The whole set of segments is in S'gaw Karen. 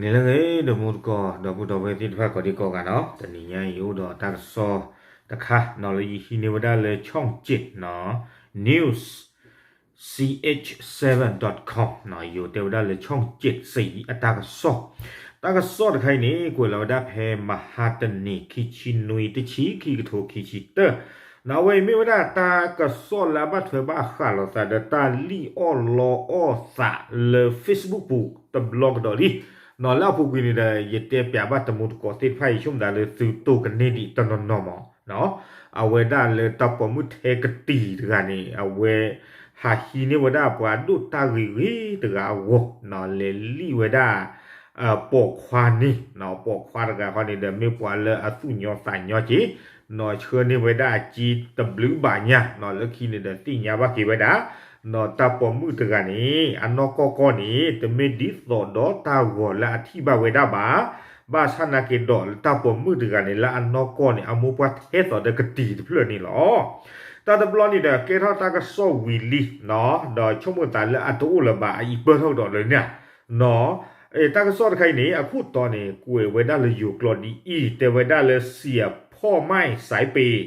န့ၣ်လၢဂ့ၤ ဒီးမူတကိး ဒီပုၢ်ဒီဝဲၢ်သ့ၣ်တဖၣ်ကိးဒံကိးဂၤနီၤ, တနံၤညါအံၤအိၣ်ဒီးတၢ်ကစီၣ်တခါနီၤ လၢယဟံးန့ၢ်ဝဲဒၣ်လၢ ช่องเจ็ดနီၤ, news ch seven dot com နီၤ, ယိၤတဲဝဲဒၣ်လၢ ช่องเจ็ดสี အတၢ်ကစီၣ်, တၢ်ကစီၣ်တခါအံၤန့ၣ် ကွဲးလီၤဝဲဒၣ်ဖဲမဟါတနံၤ ခံဆံနွံ တဆံ ခံကထိခံဆံတၢ နီၤ, အဝဲအံၤမ့ၢ်ဝဲဒၣ်တၢ်ကစီၣ်လၢအဘၣ်ထွဲဘၣ်ဃးလိာ်သးဒီးတၢ်လံၣ်အီၣ်လီအီၣ်သးလၢ Facebook ပူၤတဘျီကဒီးလံ နီၤ, လၢအပူၤကွံာ်န့ၣ်ဒီး ယတဲပျးဘၣ်တမူတကိးသ့ၣ်တဖၣ်အံၤ ဆိကမိၣ်သးလၢသုတိၢ်ကန့ၢ်ဒံးတနီၤနီၤမး နီၤ, အဝဲဒၣ်လၢတၢ်ပိာ်မုၣ်ထဲကတံၤတဂၤန့ၣ် အဝဲ ဟးဟံးန့ၢ်ဝဲဒၣ်ပှၤဒိၣ်တၢ်ဂ့ၤဂ့ၤတဂၤအဂီၢ် နီၤ, လဲၤလံၣ်ဝဲဒၣ် ပိာ်ခွါန့ၣ် နီၤ, ပိာ်ခွါတဂၤခီန့ၣ်ဒီး မ့ၢ်ပှၤလၢအသူၣ်ညီသးညီက့ၤ နီၤ, ဆှၢန့ၢ်ဝဲဒၣ်အစ့တဘျုးဘးညါ နီၤ, လၢခံန့ၣ်ဒီးသ့ၣ်ညါဘၣ်က့ၤဝဲဒၣ် နီၤ, တၢ်ပိာ်မုၣ်တဂၤန့ၣ် အနီၢ်ကီၢ်ကီၢ်န့ၣ် တမ့ၢ်ဒ်သိးဒီးတၢ်ဂီၤလၢအထံၣ်ဘၣ်ဝဲဒၣ်ဘၣ်, ဘၣ်ဆၣ်နာ်က့ၤဒီးလၢတၢ်ပိာ်မုၣ်တဂၤန့ၣ် လၢအနီၢ်ကီၢ်န့ၣ် အမိၢ်ပှၢ်ထဲသိးဒီးကတံၤတဖျၢၣ်န့ၣ်လီၤ. တၢ်တဘျီန့ၣ်ဒီး ကဲထီၣ်တၢ်ကစီၣ်ဝံၤလံ နီၤ, ဒီးဆိကမိၣ်သးလၢအတအိၣ်လၢၤဘၣ် အအံၤပၢၢ်ထီၣ်ကဒီးလၢန့ၣ် နီၤ, တၢ်ကစီၣ်တခါအံၤန့ၣ် အခိၣ်တီန့ၣ် ကွဲးဝဲဒၣ်လၢယိၤကျိာ်ဒ်အံၤ တဲဝဲဒၣ်လၢ เสียพ่อไม่สายเปย์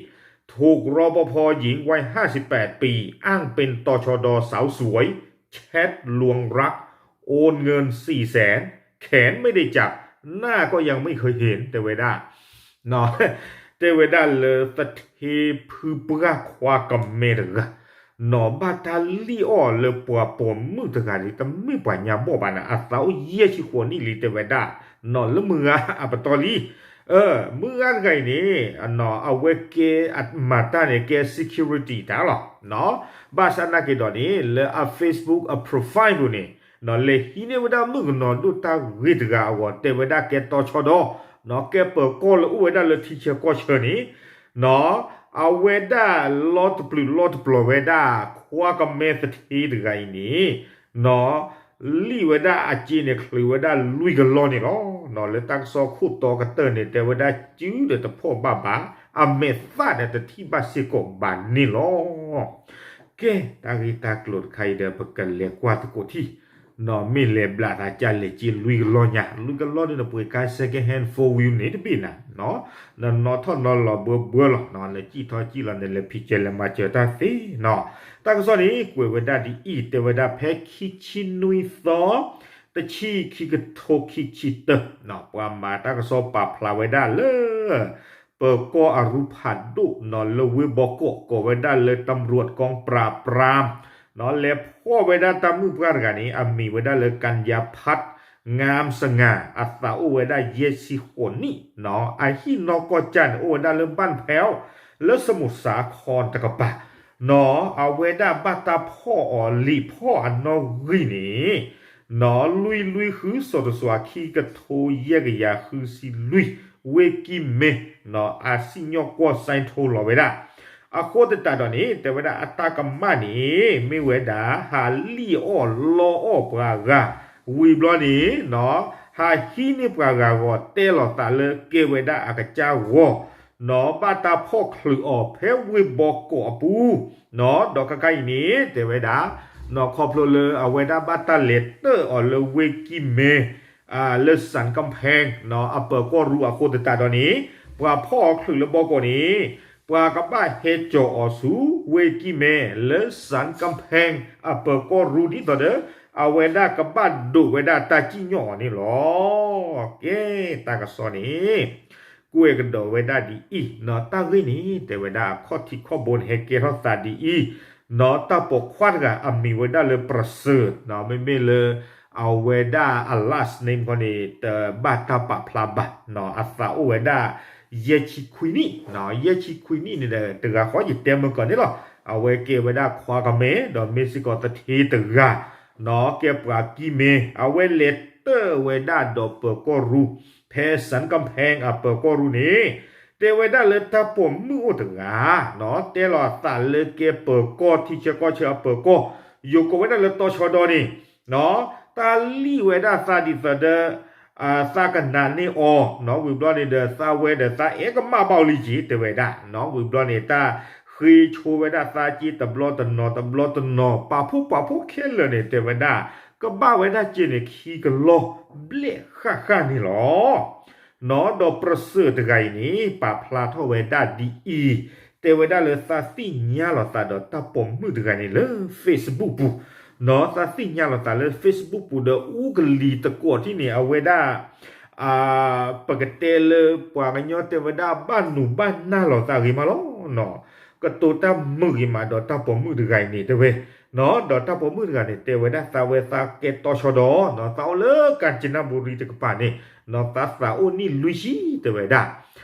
ถูกรปภ.หญิงวัยห้าสิบแปดปี อ้างเป็น ตชด. สาวสวย แชทลวงรัก โอนเงินสี่แสน แขนไม่ได้จับ หน้าก็ยังไม่เคยเห็น တဲဝဲဒၣ် တဲဝဲဒၣ်လၢသထ့ဖုပှၢ်ခွါကမဲတဂၤ နီၤ ဘၣ်တၢ်လံၣ်အီၣ်လၢပှၤပိာ်မုၣ်တဂၤန့ၣ် တမ့ၢ်ပှၤညါဘီၣ်ဘၣ်န့ၣ် အသးအိၣ်ယဲၢ်ဆံဃိးနံၣ်လံ တဲဝဲဒၣ် နီၤ လၢမုၢ်ဂၤအပတီၢ်လံ မုၢ်ဂၤတဂၤအံၤန့ၣ် နီၤ အဝဲကဲအမၤတၢ်န့ၣ် ကဲ security တၢ်လီၤ နီၤ, ဘၣ်ဆၣ်နာ်က့ၤဒီးန့ၣ် လၢအ Facebook အ profile ပူၤန့ၣ် နီၤ လဲၤဟံးန့ၢ်ဝဲဒၣ်မုၣ်ကနီၤဒိၣ်တၢ်ဂ့ၤတဂၤအဂီၢ် တဲဝဲဒၣ်ကဲတီၤဆီဒီး နီၤ ကဲပၢၤကီၢ်လၢအိၣ်ဝဲဒၣ်လၢထံဆၢကီၢ်ဆၢန့ၣ် နီၤ အဝဲဒၣ်လီတပျုာ်လီတပျီၤဝဲဒၣ် ခွါကမဲသထ့တဂၤအံၤန့ၣ် နီၤ လံၣ်ဝဲဒၣ်အစ့န့ၣ် ချုးဝဲဒၣ်လွံၢ်ကလီၢ်န့ၣ်လီၤ. နီၤ လၢတၢ်ကစီၣ်ခိၣ်တီကတၢၢ်န့ၣ် တဲဝဲဒၣ်စုဒီးတဖီၣ်ဘၣ်ဘၣ် အမဲာ်သၣ်ဒီးတထံၣ်ဘၣ်စ့ၢ်ကီးဘၣ်န့ၣ်လီၤ. ကဲ တၢ်ဂ့ၢ်တၢ်ကျိၤတခါအံၤဒီး ပကလဲၤကွၢ်သကိးထံၣ် နီၤ မ့ၢ်လဲၤဘျးသးကလဲၤစ့လွံၢ်ကလီၢ်ညါ လွံၢ်ကလီၢ်န့ၣ် နပှ့ၤကါ second hand four wheel န့ၣ်တဘ့ၣ်နၤ နီၤ နနီၣ်ထီၣ်နီၣ်လီၤဘၢဘၢလီၤ နီၤ နစံၣ်ထီၣ်စံၣ်လီၤ နလဲၤဖံးစၢၤလဲၤမၤစၢၤတၢ်သ့နီၤ တၢ်ကစီၣ်န့ၣ် ကွဲးဝဲဒၣ်ဒ်အံၤ တဲဝဲဒၣ်ဖဲခံဆံနွံသီ တဆံခံကထိခံဆံတၢ နီၤ ပှၤမၤတၢ်ကစီၣ်ပာ်ဖျါဝဲဒၣ်လၢ ပၢၤကီၢ်အရူဖးဒိၣ် နီၤ လၢဝ့ၢ်ဘီကီး ကိးဝဲဒၣ်လၢ ตำรวจกองปราบปราม နီၤ လဲၤဖီၣ်ဝဲဒၣ်တၢ်မုၣ်ပှၢ်တဂၤန့ၣ် အမံၤဝဲဒၣ်လၢ กัญญาพัฒน์ งามสง่า အသးအိၣ်ဝဲဒၣ်ယဲၢ်ဆံဃိးနံၣ် နီၤ အဟံၣ်နီၢ်ကီၢ်ကၢ်န့ၣ် အိၣ်ဝဲဒၣ်လၢ บ้านแพ้ว လၢ สมุทรสาคร တကပၤ နီၤ အဝဲဒၣ်ဘၣ်တၢ်ဖီၣ်အီၤလံာ်ဖီၣ်အနီၣ်ဂံၢ်န့ၣ် နီၤ လွံၢ်လွံၢ်ဃု စီၤတစွၤ ခံကထိယဲၢ်ကယၤဃုဆံလွံၢ် ဝ့ၢ်ကံၢ်မဲ နီၤ အစံၣ်ညီၣ်ကွီၢ် စဲထိလီၤဝဲဒၣ် အဃိသတးဒီးန့ၣ် တဲဝဲဒၣ်အတၢ်ကမၣ်န့ၣ် မ့ၢ်ဝဲဒၣ် ဟးလံၣ်အီၣ်လီအီၣ်ပှၤဂၤ ဝံၤဘျီန့ၣ် နီၤ ဟးဟံးန့ၢ်ပှၤဂၤဂီၤ တဲလီၤသးလၢကဲဝဲဒၣ်အကစၢ်ဂီၤ နီၤ ဘၣ်တၢ်ဖီၣ်ချုးအီၤဖဲဝ့ၢ်ဘီကီးအပူၤ နီၤ ဒီးခဲခါအံၤန့ၣ် တဲဝဲဒၣ် နီၤ ခီဖျိလၢအဝဲဒၣ်ဘၣ်တၢ်လဲၤတၢၢ်အီၤလၢဝ့ၢ်ကံၢ်မဲ လၢ สันกำแพง နီၤ အပၢၤကီၢ်ရူအဃိသတးဒီးန့ၣ် ပှၤဖီၣ်အီၤချုးလၢဘီကီးန့ၣ် ပှၤကဘၣ်ဟဲကၠီၤအီၤဆူဝ့ၢ်ကံၢ်မဲ လၢ สันกำแพง အပၢၤကီၢ်ရူဒ်သိးဒီး အဝဲဒၣ်ကဘၣ်ဒိးဝဲဒၣ်တၢ်စံၣ်ညီၣ်အီၤန့ၣ်လီၤ. ကဲ တၢ်ကစီၣ်န့ၣ် ကွဲးကဒီးဝဲဒၣ်ဒ်အံၤ နီၤ တၢ်ဂ့ၢ်န့ၣ် တဲဝဲဒၣ်အခီၣ်ထံးခီၣ်ဘိန့ၣ် ဟဲကဲထီၣ်သးဒ်အံၤ နီၤ တၢ်ပိာ်ခွါတဂၤအမံၤဝဲဒၣ်လၢ ประเสริฐ နီၤ မ့မ့ၢ်လၢ အဝဲဒၣ်အ last name ခီန့ၣ် တဘၣ်တၢ်ပာ်ဖျါဘၣ် နီၤ အသးအိၣ်ဝဲဒၣ် ယဲၢ်ဆံခွံနံၣ် နီၤ ယဲၢ်ဆံခွံနံၣ်န့ၣ်ဒီး တဂၤဃီယတဲမုၢ်ကီၢ်န့ၣ်လီၤ. အဝဲကဲဝဲဒၣ်ခွါကမဲ ဒီးမ့ၢ်စ့ၢ်ကီးသထ့တဂၤ နီၤ ကဲပှၤကံၢ်မဲ အဝဲလဲၤတၢၢ်ဝဲဒၣ်ဒီးပၢၤကီၢ်ရူ ဖဲ สันกำแพง အပၢၤကီၢ်ရူန့ၣ် တဲဝဲဒၣ်လၢတၢ်ပိာ်မုၣ်အိၣ်တဂၤ နီၤ တဲလီၤအသးလၢကဲပၢၤကီၢ်ထံဆၢကီၢ်ဆၢအပၢၤကီၢ် ယိၤကိးဝဲဒၣ်လၢတီၤဆီဒီန့ၣ် နီၤ တၢ်လံၣ်ဝဲဒၣ်သးဒ်သိးဒီး သးကနၣ်န့ၢ်အီၤ နီၤ ဝံၤဘျီန့ၣ်ဒီး သးဝဲဒီးသးအဲၣ်ကမၣ်ဘၣ်အီၤလံက့ၤ တဲဝဲဒၣ် နီၤ ဝံၤဘျီန့ၣ် တၢ်ဃ့ဆိဝဲဒၣ်သးက့တဘျီတနီၤ တဘျီတနီၤ ပာ်ဖှိၣ်ပာ်ဖှိၣ်ခဲလၢာ်န့ၣ် တဲဝဲဒၣ် ကဘၣ်ဝဲဒၣ်စ့န့ၣ် ခံကလီၢ်ဘျဲၣ်ဃၣ်ဃၣ်န့ၣ်လီၤ. နီၢ်ဒီးပြစၢၢ်တဂၤအံၤန့ၣ် ပာ်ဖျါထီၣ်ဝဲဒၣ်ဒ်အံၤ, တဲဝဲဒၣ်လၢသးသ့ၣ်ညါလီၤသးဒီးတၢ်ပိာ်မုၣ်တဂၤန့ၣ်လၢ Facebook ပူၤ, နီၢ်သးသ့ၣ်ညါလီၤသးလၢ Facebook ပူၤဒီးအူကလံၤတကိးထံၣ်န့ၣ် အဝဲဒၣ် ပကတဲလၢပှၤကညီတဲဝဲဒၣ်ဘၣ်နုာ်ဘၣ်နၢ်လီၤသးဂ့ၤမးလီၤ. ကတိၤတၢ်မုာ်ဂ့ၤမးဒီးတၢ်ပိာ်မုၣ်တဂၤအံၤန့ၣ်တဲဝဲ, နီၢ်ဒီးတၢ်ပိာ်မုၣ်တဂၤန့ၣ် တဲဝဲဒၣ်သးဝဲသးကဲတီဆီဒီး နီၢ်သးအိၣ်လၢကၣ်စနၣ်ဘူရံတကပၤန့ၣ် နီၢ်သးသးအိၣ်နံၣ်လွံၢ်ဆံတဲဝဲဒၣ်,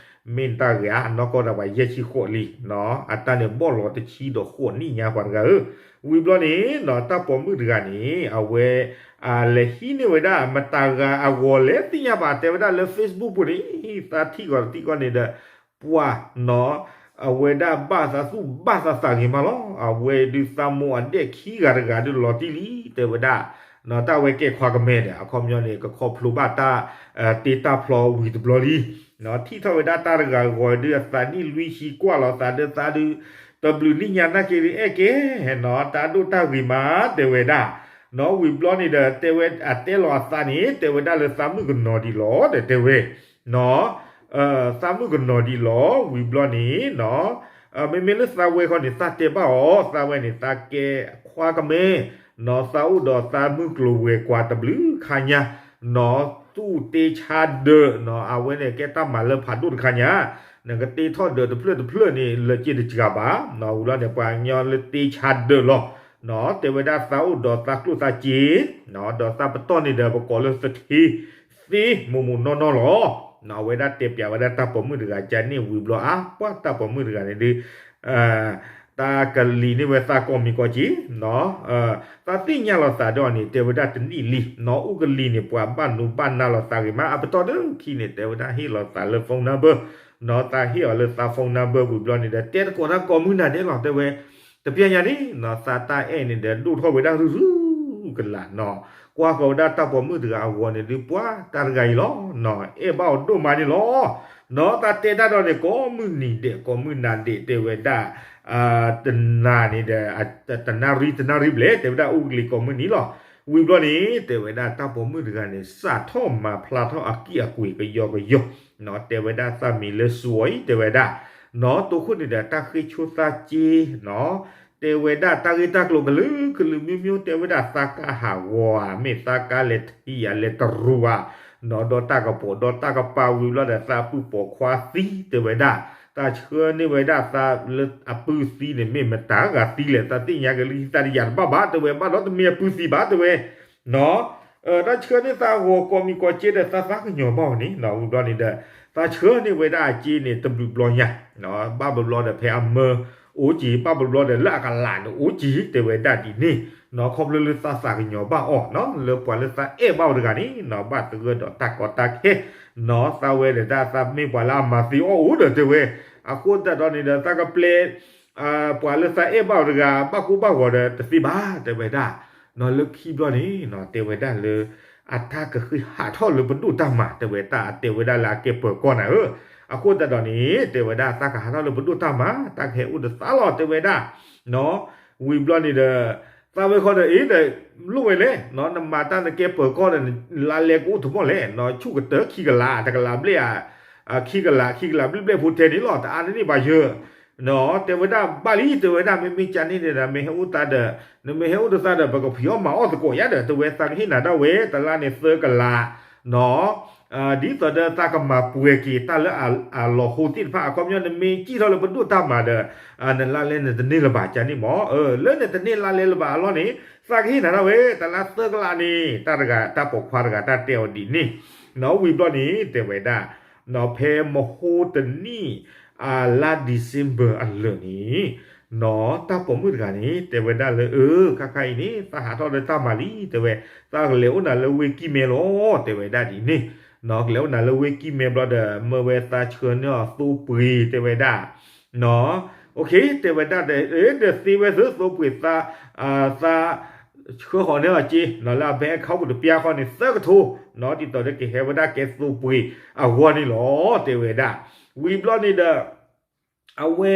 မ့ၢ်တၢ်ဂ့ၤဧါ, နီၢ်ကီၢ်ဒၣ်ပှၤယဲၢ်ဆံဃိးလံ, အတၢ်န့ၣ်ဘီၣ်လီၤတဆံဒီးဃိးနံၣ်ညါပှၤတဂၤဧၢ. ဝံၤဘျီန့ၣ် နီၢ်တၢ်ပိာ်မုၣ်တဂၤန့ၣ် အဝဲ လဲၤဟံးန့ၢ်ဝဲဒၣ်မတၤဂၤအဂီၤလဲၣ်သ့ၣ်ညါဘၣ် တဲဝဲဒၣ်လၢ Facebook ပူၤန့ၣ် သးထံၣ်ဂီၤတထံၣ်ဂီၤန့ၣ်ဒီး ပှၤ နီၢ် အဝဲဒၣ်ဘၣ်သးသူၣ်ဘၣ်သးသးဂ့ၤမးလီၤ. အဝဲဒုးသးမိၢ်အဒဲၣ်ခံဂၤတဂၤဒုးလီၤတံၢ်လံ တဲဝဲဒၣ်, နီၢ်တၢ်ဝဲကဲခွါကမဲဒီး အခီပညီန့ၣ် ကခီဖျိဘၣ်တၢ် တ့တၢ်ဖျီဝံၤတဘျီလံ, နီၢ်ထံၣ်ထီၣ်ဝဲဒၣ်တၢ်တဂၤဂီၤဒုးအသးနံၣ်လွံၢ်ဆံကွၢ်လီၤသးဒီးသးဒုး တဘျုးနံၣ်ညါနာ်က့ဒုးအဲၣ်ကဲ နီၢ်တၢ်ဒိၣ်တၢ်ဂ့ၤမးတဲဝဲဒၣ်, နီၢ်ဝံၤဘျီန့ၣ်ဒီး တဲဝဲအတဲလီၤအသးန့ၣ် တဲဝဲဒၣ်လၢသးမုၣ်ကနီၤဒံးလီၤဒီးတဲဝဲ, နီၢ် သးမုၣ်ကနီၤဒံးလီၤ ဝံၤဘျီန့ၣ် နီၢ် မ့မ့ၢ်လၢသးဝဲခီန့ၣ် သးတဲဘၣ်အီၤ သးဝဲန့ၣ် သးကဲခွါကမဲ နီၢ် သးအိၣ်ဒီးသးမုၢ်ကျိၤဝဲၤကွာ်တဘျုးခါညါ နီၢ် သူၣ်တ့ဆါဒၢး နီၢ် အဝဲန့ၣ်ကဲတၢ်မၤလၢဖးဒိၣ်တခါညါ နကတ့ထီၣ်ဒၢးတဖျၢၣ်တဖျၢၣ်န့ၣ် လၢက့တစှၤဘၣ် နီၢ် ဝံၤဘျီန့ၣ် ပှၤကညီလၢတ့ဆါဒၢးလီၤ နီၢ် တဲဝဲဒၣ်သးအိၣ်ဒီးသးကျိၣ်သးစ့ နီၢ် ဒီးသးပတီၢ်န့ၣ်ဒီးပကိးလၢသထ့ သ့မိၢ်မိၢ်နီၢ်နီၢ်လီၤ. နီၢ် အဝဲဒၣ်တဲပျးဝဲဒၣ်တၢ်ပိာ်မုၣ်တဂၤကန့ၣ်ဝံၤဘျီအါ ပှၤတၢ်ပိာ်မုၣ်တဂၤန့ၣ်ဒုး တၢ်ကလံၤန့ၢ်ဝဲသးကိးမံၤကိးက့ နီၢ် သးသ့ၣ်ညါလီၤသးဒီးန့ၣ် တဲဝဲဒၣ်တနံၣ်လံ နီၢ် အူကလံၤန့ၣ် ပှၤဘၣ်နုာ်ဘၣ်နၢ်လီၤသးဂ့ၤမး အပတီၢ်တခံန့ၣ် တဲဝဲဒၣ်ဟ့ၣ်လီၤသးလၢ phone number နီၢ် သးဟ့ၣ်အီၤလၢသး phone number ဝံၤဘျီန့ၣ်ဒီး တဲတကိးတၢ်ကိးမုၢ်နၤဒဲးလီၤ တဲဝဲ တပျၢ်ညါန့ၣ် နီၢ် သးတၢ်အဲၣ်န့ၣ်ဒီးဒိၣ်ထီၣ်ဝဲဒၣ်ရုၢ်ရုၢ်ကလာ် နီၢ် ကွၢ်ဃီၤဝဲဒၣ်တၢ်ပိာ်မုၣ်တဂၤအဂီၤန့ၣ်ဒုး ပှၤတၢ်တဂၤအံၤလီၤ နီၢ် အဲၣ်ဘၣ်အီၤဒိၣ်မးန့ၣ်လီၤ နီၢ် သးတဲတၢ်ဒီးန့ၣ် ကိးမုၢ်နံၤဒဲး ကိးမုၢ်နၤဒဲး တဲဝဲဒၣ် တနၤန့ၣ်ဒီး တနၣ်ရံၣ်တနၣ်ရံၣ်ဘျဲၣ် တဲဝဲဒၣ်အူကလံၤကိးမုၢ်နံၤလီၤ. ဝံၤဘျီန့ၣ် တဲဝဲဒၣ်တၢ်ပိာ်မုၣ်တဂၤန့ၣ် စးထီၣ်မၤဖျါထီၣ်အကံၢ်အကွံာ်ကယီကယီ နီၢ် တဲဝဲဒၣ်သးမံၤလၢစွံအံၤ တဲဝဲဒၣ် နီၢ် တိခိၣ်န့ၣ်ဒီး တၢ်ဃ့ဆိသးက့ နီၢ် တဲဝဲဒၣ်တၢ်ဂ့ၢ်တၢ်ကျိၤကလုာ်ကလုာ်မ့ၢ်မ့ၢ် တဲဝဲဒၣ်သးကါဟးဂီၤဧါ မ့ၢ်သးကါလဲၤထံၣ်ဧါ လဲၤတရူးဧါ နီၢ် ဒီးတၢ်ကပိာ်ဒီးတၢ်ကပၤဝံၤဘျီဒီး သးပုၢ်ပိာ်ခွါသံ တဲဝဲဒၣ် တၢ်ဆှၢန့ၢ်ဝဲဒၣ်သးလၢအပုၢ်သံန့ၣ် မ့ၢ်မတၤဂၤသံလဲၣ် သးသ့ၣ်ညါက့ၤလၢသးတယာ်တဘၣ်ဘၣ် တဲဝဲ ဘၣ်ဒီးတမ့ၢ်အပုၢ်သံဘၣ် တဲဝဲ နီၢ် တၢ်ဆှၢန့ၢ်သးဂီၤကိးမံၤကိးက့ဒီး သးသးကညီၤဘၣ်အီၤန့ၣ် နီၢ် ဝံၤဘျီန့ၣ်ဒီး သးဆှၢန့ၢ်ဝဲဒၣ်အက့န့ၣ် တဘျုးဘျီညါ ဘၣ်ဘျီဘျီဒီးဖဲအမၢအိၣ်က့ၤ ဘၣ်ဘျီဘျီဒီးလၢအကလးန့ၣ်အိၣ်က့ၤ တဲဝဲဒၣ်ဒ်န့ၣ် နီၢ် ခီဖျိလၢသးသးကညီၤဘၣ်အီၤ နီၢ် လၢပှၤလၢသးအဲၣ်ဘၣ်အီၤတဂၤန့ၣ် နီၢ် ဘၣ်သဂၢၢ်ဒီးတၢ်ကီတၢ်ခဲ နီၢ် သးဝဲဒီးဒၣ်သးမ့ၢ်ပှၤလၢအမၤသ့အီၣ်အိၣ်ဒီးတဲဝဲ အဃိသတးဒီးန့ၣ်ဒီး သးကပျဲ ပှၤလၢသးအဲၣ်ဘၣ်အီၤတဂၤ ဘၣ်ကိၢ်ဘၣ်ဂီၤဒီးတသ့ဘၣ် တဲဝဲဒၣ် နီၢ် လၢခံဘျီန့ၣ် နီၢ် တဲဝဲဒၣ်လၢ အတၢ်ကဃ့ဟးထီၣ်လၢပဒိၣ်တၢ်မၤ တဲဝဲဒၣ်အတဲဝဲဒၣ်လၢအကဲပၢၤကီၢ်နၤဧၢ အဃိသတးဒီးန့ၣ် တဲဝဲဒၣ်သးကဟးထီၣ်လၢပဒိၣ်တၢ်မၤ တၢ်ကဟဲအိၣ်ဒီးသးလီၤ တဲဝဲဒၣ် နီၢ် ဝံၤဘျီန့ၣ်ဒီး သးဝဲခီဒီး အ့ဒီး လိၣ်ဝဲလဲၣ် နီၢ် နမၤတၢ်နကဲပၢၤကီၢ်ဒီး နလါလဲကအိၣ်တမီၢ်လဲၣ် နီၢ် ဆူၣ်ကတၢၢ်ခံကလး တကလးဘျဲၣ်ဧါ ခံကလး ခံကလးဘျဲၣ်ဘျဲၣ်ဖိထဲန့ၣ်လီၤ တအါန့ၢ်န့ၣ်ဘၣ်ယၢၤ နီၢ် တဲဝဲဒၣ်ဘၣ်လံ တဲဝဲဒၣ် မ့မ့ၢ်ကန့ၣ်န့ၣ်ဒီး မ့ၢ်ဟဲအိၣ်သးဒီး နမ့ၢ်ဟဲအိၣ်ဒီးသးဒီး ပကဖံးအီၣ်မၤအီၣ်သကိးယါဒီး တဲဝဲသးကဟ့ၣ်နၤဒၣ်ဝဲ တလါန့ၣ်သၢကလး နီၢ် ဒ်သိးဒီးသးကမၤပှဲၤက့ၤတၢ်လၢအလီၤဟိသ့ၣ်တဖၣ် အခီပညီ နမ့ၢ်စံၣ်ထီၣ်လၢပဒိၣ်တၢ်မၤဒီး နလါလဲနတန့ၢ်လၢၤဘၣ် ကန့ၣ်မ့ၢ် လၢနတန့ၢ်လါလဲလၢၤဘၣ်အလီၢ်န့ၣ် သးကဟ့ၣ်နၤဒၣ်ဝဲ တလါသၢကလးန့ၣ် တၢ်တဂၤ တၢ်ပိာ်ခွါတဂၤ တၢ်တဲအီၤဒ်န့ၣ် နီၢ် ဝံၤဘျီန့ၣ် တဲဝဲဒၣ် နီၢ် ဖဲမဟိတနံၣ် အလါ December အလၢာ်န့ၣ် နီၢ် တၢ်ပိာ်မုၣ်တဂၤန့ၣ် တဲဝဲဒၣ်လၢ အၢ ခါခါအံၤန့ၣ် သးဟးထီၣ်လၢတၢ်မၤလံ တဲဝဲ သးကလဲၤအိၣ်နၤလၢဝ့ၢ်ကံၢ်မဲလီၤ တဲဝဲဒၣ်ဒ်န့ၣ် နီၢ် ကလဲၤအိၣ်နၤလၢဝ့ၢ်ကံၢ်မဲဘျီဒီး မၢဝဲသးဆှၢန့ၢ်အီၤသိပှ့ၤ တဲဝဲဒၣ် နီၢ် တဲဝဲဒၣ်ဒီး အၢ ဒီးသ့ဝဲသ့သိပှ့ၤ သး သး ဆှၢဃီၤန့ၢ်အီၤက့ နီၢ် လၢအ bank account ပူၤတပျၢ်ဃီန့ၣ် သၢကထိ နီၢ် ဒ်သိးဒီးကဟဲဝဲဒၣ်ကဲသိပှ့ၤအဂီၢ်န့ၣ်လီၤ တဲဝဲဒၣ် ဝံၤဘျီန့ၣ်ဒီး အဝဲ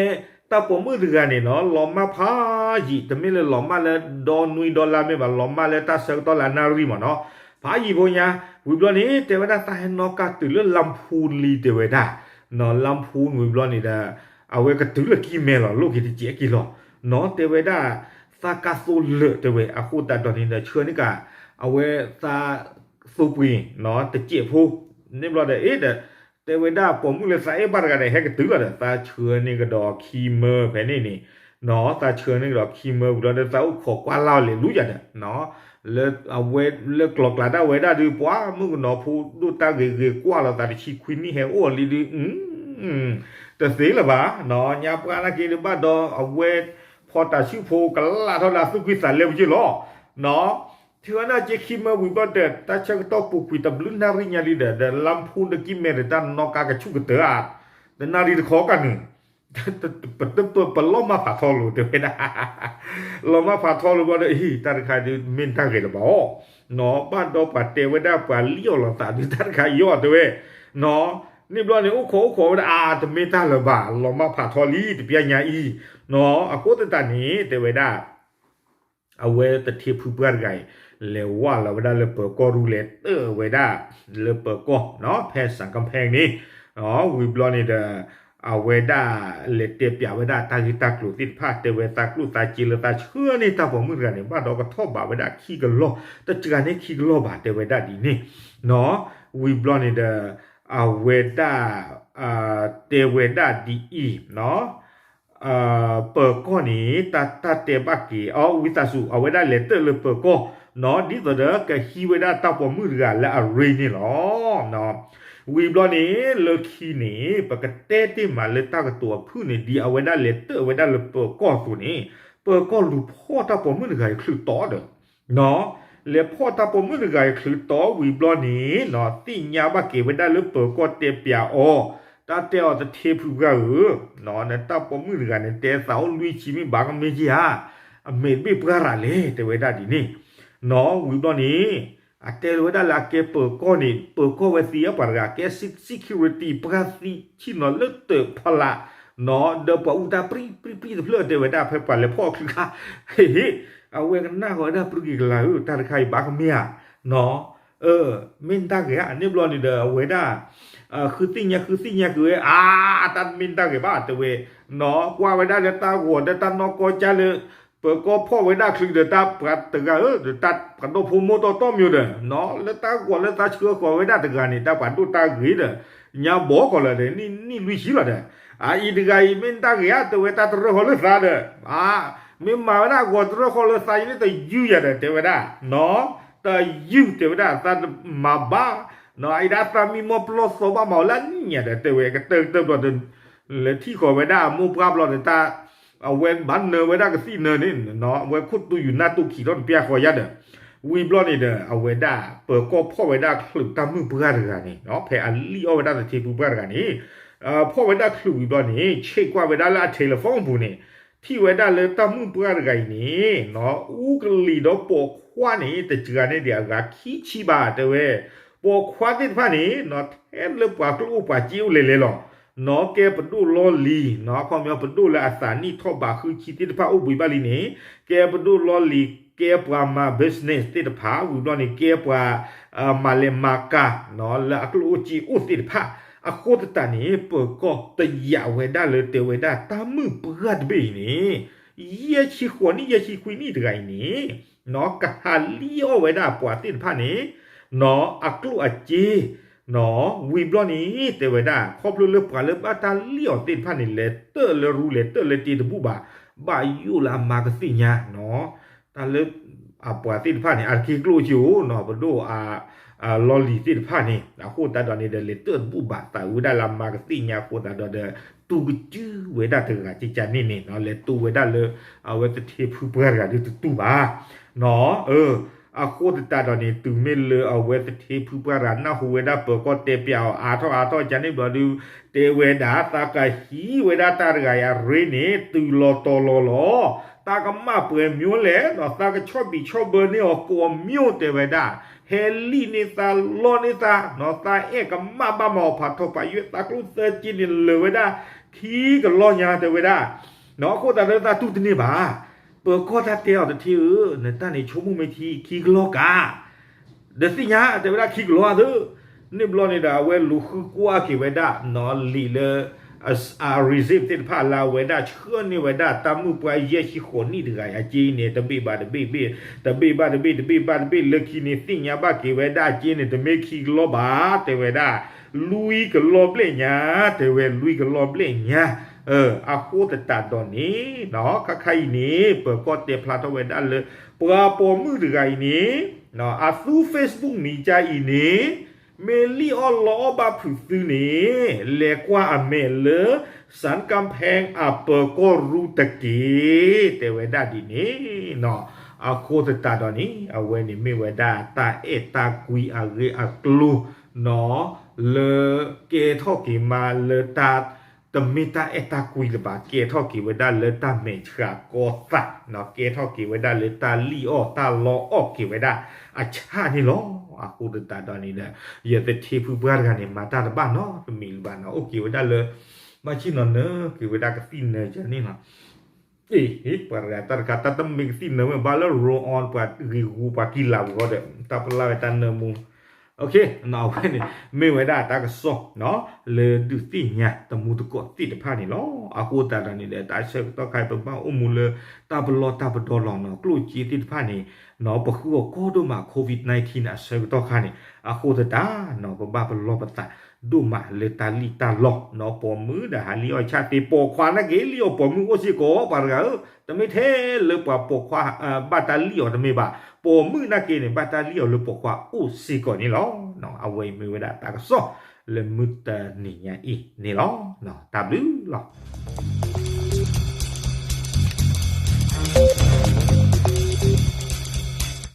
တၢ်ပိာ်မုၣ်တဂၤန့ၣ်နီၤ လီၤမၢ်ဖးယံာ် တမ့ၢ်လၢလီၤမၢ်လၢဒီနွံဒီလါမ့ၢ်ဘၣ် လီၤမၢ်လၢတၢ်ဆၢကတီၢ်လၢအနၣ်ရံၣ်မ့ၢ်နီၤ ဖးယံာ်ဖိညါ ဝံၤဘျီန့ၣ် တဲဝဲဒၣ်သးဟဲနီၣ်ကါတုၤလၢလါဖူလံတဲဝဲဒၣ် နီၤ လါဖူဝံၤဘျီန့ၣ်ဒီး အဝဲကတုၤလၢကံၢ်မဲလီၤ လိၣ်က့ၤတစဲးက့ၤလီၤ နီၤ တဲဝဲဒၣ် သးကါသိလၢာ်တဲဝဲ အဃိသတးဒီးန့ၣ်ဒီး ဆှၢန့ၢ်ကါ အဝဲသး သိပှ့ၤ နီၤ တစဲးဖိ န့ၣ်ဘျီဒီး အ့ဒီး တဲဝဲဒၣ်ပိာ်မုၣ်လၢသးအဲၣ်ဘၣ်တဂၤဒီး ဟဲကတုၤလီၤဒီး သးဆှၢန့ၢ်ကဒီးခံမၢဖဲန့ၣ်န့ၣ် နီၤ သးဆှၢန့ၢ်ကဒီးခံမၢဝံၤလီၤဒီး သးအိၣ်ခိးကွၢ်လၢ်အီၤလဲၤလူၤယၤဒီး နီၤ လၢအဝဲလၢကျိၤကျါဒၣ်ဝဲဒၣ်ဒုး ပှၤမုၣ်ကနီၤဖိဒိၣ်တၢ်ဂ့ၤဂ့ၤကွၢ်လီၤသးတဆံခွံနံၣ်ဟဲအိၣ်အီၤလံဒုး တသ့လၢၤဘၣ် နီၤ ညါပှၢ်နာ်က့ဒုးဘၣ်ဒီးအဝဲ ဖီတၢ်ဆူၣ်ဖိကလၢ်ထီၣ်လၢအသူၣ်ကံၢ်သးလဲပူၤက့လီၤ နီၤ ထံဝဲဒၣ်က့ခံမၢဝံၤဘျီဒီး တၢ်ဆၢကတီၢ်ပူၤကွံာ်တဘျုးနၣ်ရံၣ်ညါလံဒီး ဒီးလါဖူဒီးကံၢ်မဲဒီးတၢ်နီၣ်ကါကဆူၣ်ကတၢၢ်ဧါ တနၣ်ရံၣ်တခီကန့ၣ် ပတပပလီၢ်မၢ်ဖးထီလိာ်တဲဝဲဒၣ် လီၤမၢ်ဖးထီလိာ်ဘျီဒီး အံၤ တၢ်တခါဒုးမ့ၢ်တၢ်ဂ့ၤလၢၤဘၣ်အီၤ နီၤ ဘၣ်ဒီးပှၤတဲဝဲဒၣ်ပှၤလံၣ်အီၣ်လီၤသးဒုး တၢ်တခါယီၣ်တဲဝဲ နီၤ န့ၣ်ဘျီန့ၣ် အိၣ်ခိးအိၣ်ခိးဝဲဒၣ် အါ တမ့ၢ်တၢ်လၢၤဘၣ် လီၤမၢ်ဖးထီလံ တပျၢ်ညါအံၤ နီၤ အဃိသတးန့ၣ် တဲဝဲဒၣ် အဝဲသထ့ဖုပှၢ်တဂၤအံၤ လဲၤဝၢ်လီၤဝဲဒၣ်လၢပၢၤကီၢ်ရူ လဲၤတၢၢ်ဝဲဒၣ် လၢပၢၤကီၢ် နီၤ ဖဲစၣ်ကဖဲန့ၣ် ဝံၤဘျီန့ၣ်ဒီး အဝဲဒၣ်လဲၤတဲပၠးဝဲဒၣ်တၢ်ဂ့ၢ်တၢ်ကျိၤသ့ၣ်တဖၣ် တဲဝဲသးကျိၣ်သးစ့လၢသးဆှၢန့ၢ်တၢ်ပိာ်မုၣ်တဂၤန့ၣ် ဘၣ်ဒီးကထီၣ်ဘးဝဲဒၣ်ခံကလီၢ် တစှၤန့ၢ်ခံကလီၢ်ဘၣ် တဲဝဲဒၣ်ဒ်န့ၣ် နီၤ ဝံၤဘျီန့ၣ်ဒီး အဝဲဒၣ် တဲဝဲဒၣ်ဒ်အံၤ နီၤ ပၢၤကီၢ်န့ၣ် တၢ်တၢ်တဲဘၣ်က့ၤ အဝံသးစူၤ အဝဲဒၣ်လဲၤတၢၢ်လၢပၢၤကီၢ် နီၤ ဒ်သိးဒီးကဟံးဝဲဒၣ်တၢ်ပိာ်မုၣ်တဂၤလၢအရ့န့ၣ်လီၤ. ဝံၤဘျီန့ၣ် လၢခံန့ၣ် ပကတဲတ့ၢ်မးလၢတၢ်ကတိၤအဖုၣ်န့ၣ် ဒ်အဝဲဒၣ်လဲၤတၢၢ်ဝဲဒၣ်လၢပၢၤကီၢ်အသိးန့ၣ် ပၢၤကီၢ်လူၤဖီၣ်တၢ်ပိာ်မုၣ်တဂၤအံၤချုးတီဒီး နီၤ လဲၤဖီၣ်တၢ်ပိာ်မုၣ်တဂၤအံၤချုးတီဝံၤဘျီန့ၣ် နီၤ သ့ၣ်ညါဘၣ်က့ၤဝဲဒၣ်လၢပၢၤကီၢ်တဲပၠးအီၤ တၢ်တဲအီၤသထ့ဖုပှၢ်ဧၢ, နတၢ်ပိာ်မုၣ်တဂၤန့ၣ် တဲသးအိၣ်လွံၢ်ဆံမ့ၢ်ဘၣ်ကမ့ၢ်က့ဧါ, အမ့ၢ်တဘ့ၣ်ပှၢ်ရၤလဲၣ် တဲဝဲဒၣ်ဒ်န့ၣ်, နီၤ ဝံၤဘျီန့ၣ် အတဲလီၤဝဲဒၣ်လၢအကဲပၢၤကီၢ်န့ၣ် ပၢၤကီၢ်ဝဲသံအပှၤတဂၤ ကဲ security ပှၢ်သံဆ့ၣ်နီၤလၢတၢးဖီလာ်, နီၤ ဒီးပှၤအူတၢ်ပြံပြံပြံတဖျၢၣ်တဲဝဲဒၣ်ဖဲပှၤလဲၤဖီၣ်အီၤချုးခါ, ဟ့ၣ်ဟ့ၣ်, အဝဲကနၣ်ဃီၤဝဲဒၣ်ပြံက့ၤကလၤဧၢ တၢ်တခါအံၤဘၣ်ကမ့ၢ်ဧါ, နီၤ မ့ၢ်တၢ်ဂ့ၤဧါ န့ၣ်ဘျီန့ၣ်ဒီး အဝဲဒၣ် ဃုသ့ၣ်ညါဃုသ့ၣ်ညါက့ၤဝဲ အါ တၢ်မ့ၢ်တၢ်ဂ့ၤဘၣ်တဲဝဲ, နီၤ ကွၢ်ဝဲဒၣ်လၢတၢ်ဂီၤဒီးတၢ်နီၢ်ကီၢ်ကၢ်လၢ ပၢၤကီၢ်ဖီၣ်ဝဲဒၣ်ချုးဒီးတၢ်ပှၤတဂၤဧၢ, ဒီးတၢ်ပှၤဒိၣ်ဖိမိၢ်တီတီမံၤဒီး နီၤ လၢတၢ်ဂီၤလၢသးဆှၢဃီၤဝဲဒၣ်တဂၤန့ၣ် တၢ်ပှၤဒိၣ်တၢ်ဂ့ၤဒီး ညါဘီကီးလၢာ်ဒီး နံၣ်လွံၢ်ဆံလီၤဒီး, အအံၤတဂၤအံၤမ့ၢ်တၢ်ဂ့ၤဧါ တဲဝဲတၢ်တရၢၢ်ဃီၤလၢသးဒီး, မ့ၢ်မၤဝဲဒၣ်အဂီၤတရၢၢ်ဃီၤလၢသးအံၤန့ၣ် တယုၢ်ယၤဒီး တဲဝဲဒၣ်, နီၤ တယုၢ်တဲဝဲဒၣ် သးမၤဘၣ်, နီၤ အအံၤဒၣ်သးမံမီၢ်ပလီၢ်သီဘၣ်မၤအီၤလၢအနံၣ်ညါဒီး တဲဝဲကတၢၢ်ကတၢၢ်ဘျီဒီး လဲၤထံၣ်ဃီၤဝဲဒၣ်အမိၢ်ပှၢ်ဘျီဒီးတၢ် အဝဲဘၣ်နၢၤဝဲဒၣ်ကသံၣ်နၢၤန့ၣ် အဝဲခိၣ်တူၢ်ယူၤနၢ်တူၢ်ခံးထီၣ်တပျၢ်ဃီၤယါဒီး, ဝံၤဘျီန့ၣ်ဒီး အဝဲဒၣ်ပၢၤကီၢ်ဖီၣ်ဝဲဒၣ်ချုးတၢ်မုၣ်ပှၢ်တဂၤန့ၣ် ဖဲအလံၣ်အီၣ်ဝဲဒၣ်သထ့ဖုပှၢ်တဂၤန့ၣ်, ဖီၣ်ဝဲဒၣ်ချုးဝံၤဘျီန့ၣ် ဆဲးကွၢ်ဝဲဒၣ်လၢအ telephone ပူၤန့ၣ် ထံၣ်ဝဲဒၣ်လၢတၢ်မုၣ်ပှၢ်တဂၤအံၤန့ၣ် အူကလံၤဒီးပိာ်ခွါန့ၣ် တစှၤန့ၢ်ဒံးအဂၤခံဆံဘၣ်တဲဝဲ, ပိာ်ခွါသ့ၣ်တဖၣ်န့ၣ် နီၤ ထဲလၢပှၤကျိၣ်အိၣ်ပှၤစ့အိၣ်လဲၤလဲၤလီၤ, နီၤ ကဲပဒိၣ်လီၢ်လံၤ နီၤ အခီပညီပဒိၣ်လၢအသးနံၣ်ထီၣ်ဘးဃုဆံသ့ၣ်တဖၣ်အိၣ်ဘှံးဘၣ်လံန့ၣ်, ကဲပဒိၣ်လီၢ်လံၤ ကဲပှၤမၤ business သ့ၣ်တဖၣ် ဝံၤဘျီန့ၣ် ကဲပှၤ မၤလဲၤမၤကၤ နီၤ လၢအကျိၣ်အိၣ်စ့အိၣ်သ့ၣ်တဖၣ်, အဃိသတးန့ၣ် ပၢၤကီၢ်တယာ်ဝဲဒၣ်လၢတဲဝဲဒၣ်တၢ်မုၣ်ပှၢ်တဘ့ၣ်အံၤန့ၣ် ယဲၢ်ဆံဃိးနံၣ် ယဲၢ်ဆံခွံနံၣ်တဂၤအံၤန့ၣ် နီၤ ကဟးလံၣ်အီၣ်ဝဲဒၣ်ပှၤသ့ၣ်တဖၣ်န့ၣ် နီၤ အကျိၣ်အစ့ နီၤ ဝံၤဘျီန့ၣ် တဲဝဲဒၣ် ခီဖျိလၢပှၤလၢဘၣ်တၢ်လံၣ်အီၤသ့ၣ်တဖၣ်န့ၣ် လဲၤတၢၢ်လၢရူလဲၤတၢၢ်လၢစ့တဘူၣ်ဘၣ်, ဘၣ်ယိၣ်လၢအမၤကသ့ၣ်ညါ နီၤ တၢ်လၢ အပှၤသ့ၣ်တဖၣ်န့ၣ် အတက့ၢ်ကျိၣ်စ့အိၣ် နီၤ ပဒိၣ် လီၢ်လံၤသ့ၣ်တဖၣ်န့ၣ် အဃိသတးဒီးန့ၣ်ဒီး လဲၤတၢၢ်တဘူၣ်ဘၣ် သးဝံၤဒၣ်လၢအမၤကသ့ၣ်ညါအဃိသတးဒီးဒီး တူၢ်ကစုၢ်ဝဲဒၣ်တဂၤကကန့ၣ်န့ၣ် လဲၤတူၢ်ဝဲဒၣ်လၢ အဝဲသထ့ဖုပှၢ်တဂၤဒုးတတူၢ်ဘၣ် နီၤ အဃိသတးဒီးန့ၣ် တုၤမ့ၢ်လၢအဝဲသထ့ဖုပှၢ်တဂၤ နၢ်ဟူဝဲဒၣ်ပၢၤကီၢ်တဲပၠးအီၤ အါထီၣ်အါထီၣ်ကန့ၣ်ဘျီဒုး တဲဝဲဒၣ် သးကဟံးဝဲဒၣ်တၢ်တဂၤအံၤအရ့န့ၣ် တုၤလီၤတီၤလီၤလီၤ, တၢ်ကမၣ်ပှဲၤမၠိလဲၣ် နီၤ သးကဆီၣ်ဘံးဆီၣ်ဘၢန့ၢ်အီၤကိးမၠိတဲဝဲဒၣ်, ဟဲလံၣ်န့ၢ်သးလီန့ၢ်သး နီၤ သးအဲၣ်ကမၣ်ဘၣ်မၤအီၤဖးထီဖးယွဲၣ် သးကျိၣ်သၢက့န့ၣ်လၢာ်ဝဲဒၣ် ခံကလီၢ်ညါတဲဝဲဒၣ် အဃိသတးဒီးသးတူၢ်တန့ၢ်ဘၣ်. ပၢၤကီၢ်တၢ်တဲအီၤတထံၣ်ဧၢ, နတၢ်န့ၣ်ဆိကမိၣ်မ့ၢ်ထံခံကလီကါ ဒီးသ့ၣ်ညါ တဲဝဲဒၣ်ခံကလီသၢ. န့ၣ်ဘျီန့ၣ်ဒီး အဝဲလူၤဃုကွၢ်က့ၤဝဲဒၣ် လံာ်လၢ အ receipt သ့ၣ်တဖၣ်လၢအဝဲဒၣ်ဆှၢန့ၢ်ဝဲဒၣ် တၢ်မုၣ်ပှၢ်ယဲၢ်ဆံဃိးနံၣ်တဂၤအံၤ အစ့အံၤန့ၣ် တဘ့ၣ်ဘၣ်တဘ့ၣ်ဘ့ၣ်, တဘ့ၣ်ဘၣ်တဘ့ၣ် တဘ့ၣ်ဘၣ်တဘ့ၣ် လၢခံန့ၣ် သ့ၣ်ညါဘၣ်က့ၤဝဲဒၣ်အစ့န့ၣ် တမ့ၢ်ခံကလီဘၣ် တဲဝဲဒၣ် လွံၢ်ကလီဘျဲၣ်ညါ, တဲဝဲလွံၢ်ကလီဘျဲၣ်ညါ. အဃိသတးဒီးန့ၣ် ခါခါအံၤန့ၣ် ပၢၤကီၢ်တဲဖျါထီၣ်ဝဲဒၣ်လၢ ပှၤပိာ်မုၣ်တဂၤအံၤန့ၣ် အသူ Facebook နံၤကါအံၤန့ၣ် မ့ၢ်လံၣ်အီၣ်လီအီၣ်ဘၣ်ဖုးသုန့ၣ် လဲၤကွၢ်အမဲာ်လၢ စၣ်ကၣ်ဖဲအပၢၤကီၢ်ရူတက့ၢ် တဲဝဲဒၣ်ဒ်န့ၣ်. အဃိသတးဒီးန့ၣ် အဝဲန့ၣ်မ့ၢ်ဝဲဒၣ်တၢ်အဲၣ်တၢ်ကွံအဂ့ၢ်အကျိၤ လၢကဲထီၣ်က့ၤမးလၢတၢ် တမ့ၢ်တၢ်အဲၣ်တၢ်ကွံလၢၤဘၣ် ကဲထီၣ်က့ၤဝဲဒၣ်လၢတၢ်မဲာ်ဆှးကီသး, ကဲထီၣ်က့ၤဝဲဒၣ်လၢတၢ်လံၣ်အီၣ်တၢ်လီအီၣ်က့ၤဝဲဒၣ်အဆၣ်န့ၣ်လီၤ. အဃိသတးဒီးန့ၣ်ဒီး ယသထ့ဖုပှၢ်တဂၤန့ၣ် မၤတၢ်တဘၣ်နီတမံၤလၢၤဘၣ်နီၤ, အိၣ်က့ၤဝဲဒၣ်လၢ ဘၣ်ဆ့ၣ်နီၤနၢၤက့ၤဝဲဒၣ်ကသံၣ်နၢၤယၤန့ၣ်လီၤ. အ့ ပှၤတဂၤတၢ်တခါ တၢ်တမ့ၢ်ကသံၣ်နၢၤဝဲဘၣ်လၢ roll on ပှၤဂ့ၤဂူာ်ပှၤကံလၤဝံၤဃီဒီး တၢ်ပလၢ်ဝဲတၢ်နၢမူ အဝဲန့ၣ် မ့ၢ်ဝဲဒၣ်တၢ်ကစီၣ် လၢဒုးသ့ၣ်ညါတမူတကိးသ့ၣ်တဖၣ်န့ၣ်လီၤ. အဃိသတးဒီးန့ၣ်ဒီး တၢ်ဆၢကတီၢ်ခါအံၤ ပဘၣ်အိၣ်မူလၢ တၢ်ပလီၢ်တၢ်ပဒီလီၤနီၤ, ကျိၣ်စ့သ့ၣ်တဖၣ်န့ၣ် ပဃုအီၤကီဒိၣ်မး COVID nineteen န့ၣ် အဆၢကတီၢ်ခါန့ၣ်, အဃိသတးနီၤ ပဘၣ်ပလီၢ်ပသးဒိၣ်မးလၢတၢ်လံၣ်တၢ်လီၢ်နီၤ, ပိာ်မုၣ်ဒီးဟးလံၣ်အီၣ်ဆၣ်သ့, ပိာ်ခွါနာ်က့ လံၣ်အီၣ်ပိာ်မုၣ်အိၣ်စ့ၢ်ကီး ပှၤတဂၤဧၢ, တမ့ၢ်ထဲလၢပှၤပိာ်ခွါ ဘၣ်တၢ်လံၣ်အီၤတမ့ၢ်ဘၣ်, ပိာ်မုၣ်နာ်က့န့ၣ် ဘၣ်တၢ်လံၣ်အီၤလၢပိာ်ခွါအိၣ်စ့ၢ်ကီးန့ၣ်လီၤ. အဝဲအံၤမ့ၢ်ဝဲဒၣ်တၢ်ကစီၣ်လၢမုၢ်တနံၤညါအံၤန့ၣ်လီၤ. တၢ်ဘျုးလီၤ.